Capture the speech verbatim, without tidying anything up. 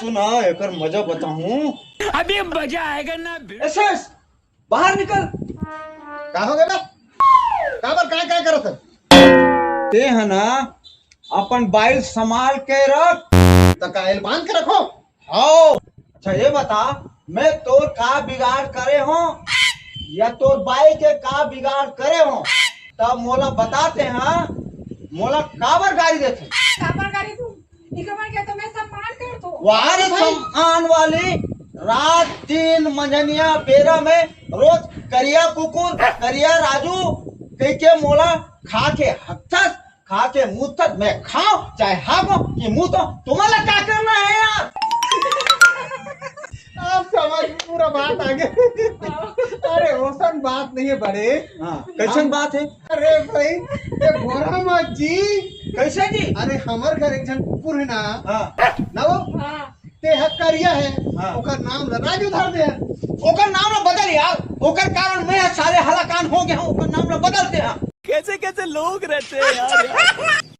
सुना, एकर मजा बताऊं। अभी मजा आएगा ना। एस एस, बाहर निकल। का हो गया? काबर काय काय करत है? ते है ना, अपन बाइल संभाल के रख। त का एल बांध के रखो। आओ, अच्छा ये बता, मैं तोर का बिगाड़ करे हो या तोर बाई के का बिगाड़ करे हो, तब मोला बताते हैं, मोला काबर गारी देते। काबर गारी तू? इकमन के तो मैं सम्मान कर दो। वाह रे सम्मान वाली, रात दिन मंझनिया बेरा में रोज करिया कुकुर, करिया राजू कह के मोला खा के हकथस, खा के मुतत, मैं खाओ चाहे हागो कि मुतो, तुम्हारा क्या करना है यार? आप समझ पूरा बात आ गया। अरे ओसन बात नहीं है बड़े। हाँ, कैसन बात है? अरे भाई, ये बोरा मत जी। कैसे जी? अरे हमर घर एक झन कुकुर है ना। हाँ। ना वो हाँ। ते हक करिया है। हाँ। ओकर नाम ला राजू धर दे। ओकर नाम ला बदल यार, ओकर कारण मैं साले हलाकान हो गया हूँ, ओकर नाम ला बदलते हैं। कैसे कैसे लोग रहते हैं यार।